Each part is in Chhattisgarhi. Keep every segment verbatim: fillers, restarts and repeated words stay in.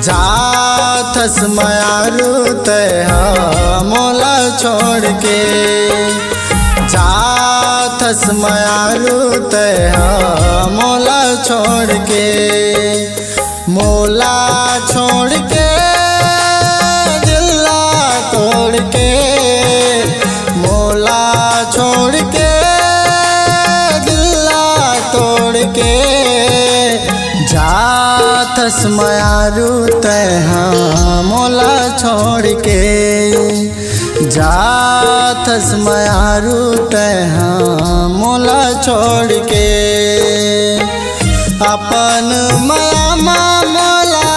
जाथस मयारू तैं हा मोला छोड़ के, जाथस मयारू तैं हा मोला छोड़ के, मोला छोड़ के, दिल ला तोड़ के, मोला छोड़ के, दिल ला तोड़ के, जाथस मयारू तैं हा मोला छोड़ के, जाथस मयारू तैं हा मोला छोड़ के। अपन मया मा मोला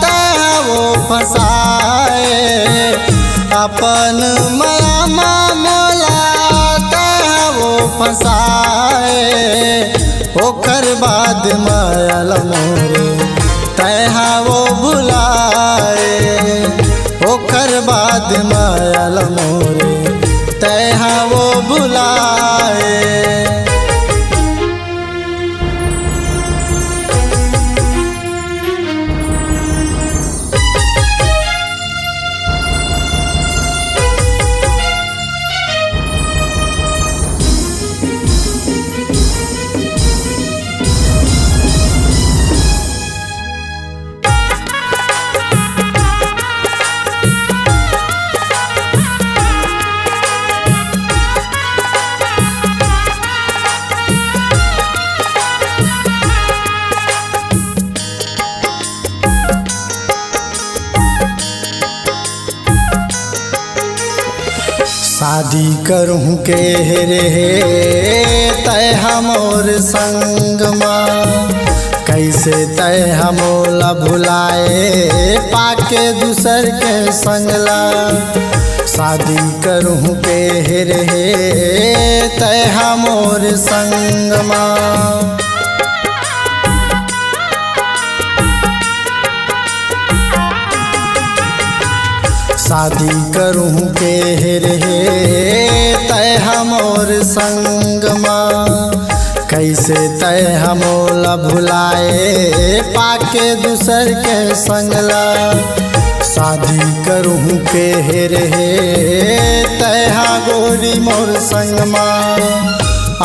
तैं हा वो फंसाए, अपन मया मा मोला तैं हा वो फंसाए। ओकर बाद मया ला मोरे तैं हा वो भुलाए, ओकर बाद मया ला मोरे तैं हा वो भुलाए। शादी करहूं केहे रेहे तैं हा मोर संग मा, कइसे तैं हा मोला भुलाए पाके दूसर के संग ला। शादी करहूं केहे रेहे तैं हा मोर संग मा। शादी करहूं केहे रेहे तैं हा मोर संग मा, कइसे तैं हा मोला भुलाए पाके दूसर के संग ला। शादी करहूं केहे रेहे तैं हा गोरी मोर संग मा,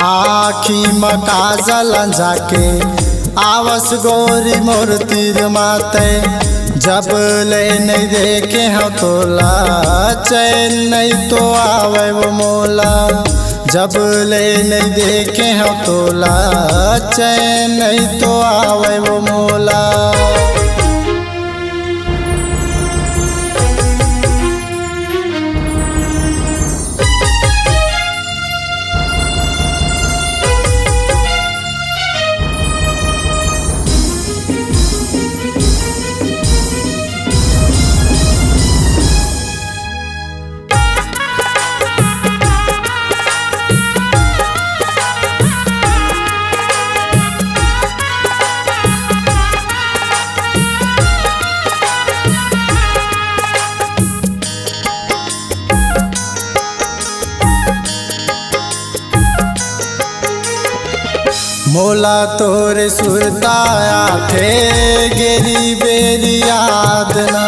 आँखी म काजल अंजा के आवस गोरी मोर तीर मा तैं। जब ले नइ देखे हंव तोला, चैन नइ तो आवय वो मोला। जब ले नइ देखे हंव तोला, चैन नइ तो आवय वो मोला। मोला तोर सुरता आथे गेरी बेरी याद ना,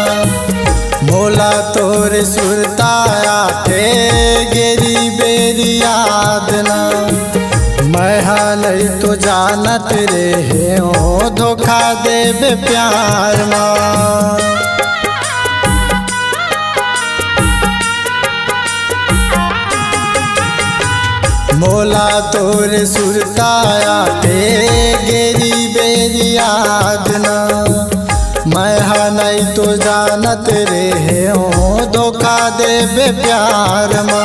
मोला तोर सुरता आथे गेरी बेरी याद ना। मैं हा नइ तो जानत रेहे हों धोखा देबे प्यार मा। मोला तोर सुरता आथे गेरी बेरी याद ना। मैं हा नइ तो जानत रेहे हों धोखा देबे प्यार मा।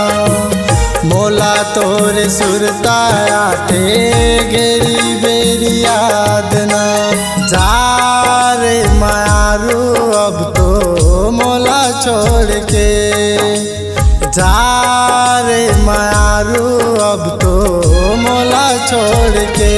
मोला तोर सुरता आथे गेरी बेरी याद ना। जा रे मयारू अब तो मोला छोड़ के, जा रे मयारू अब तो मोला छोड़ के।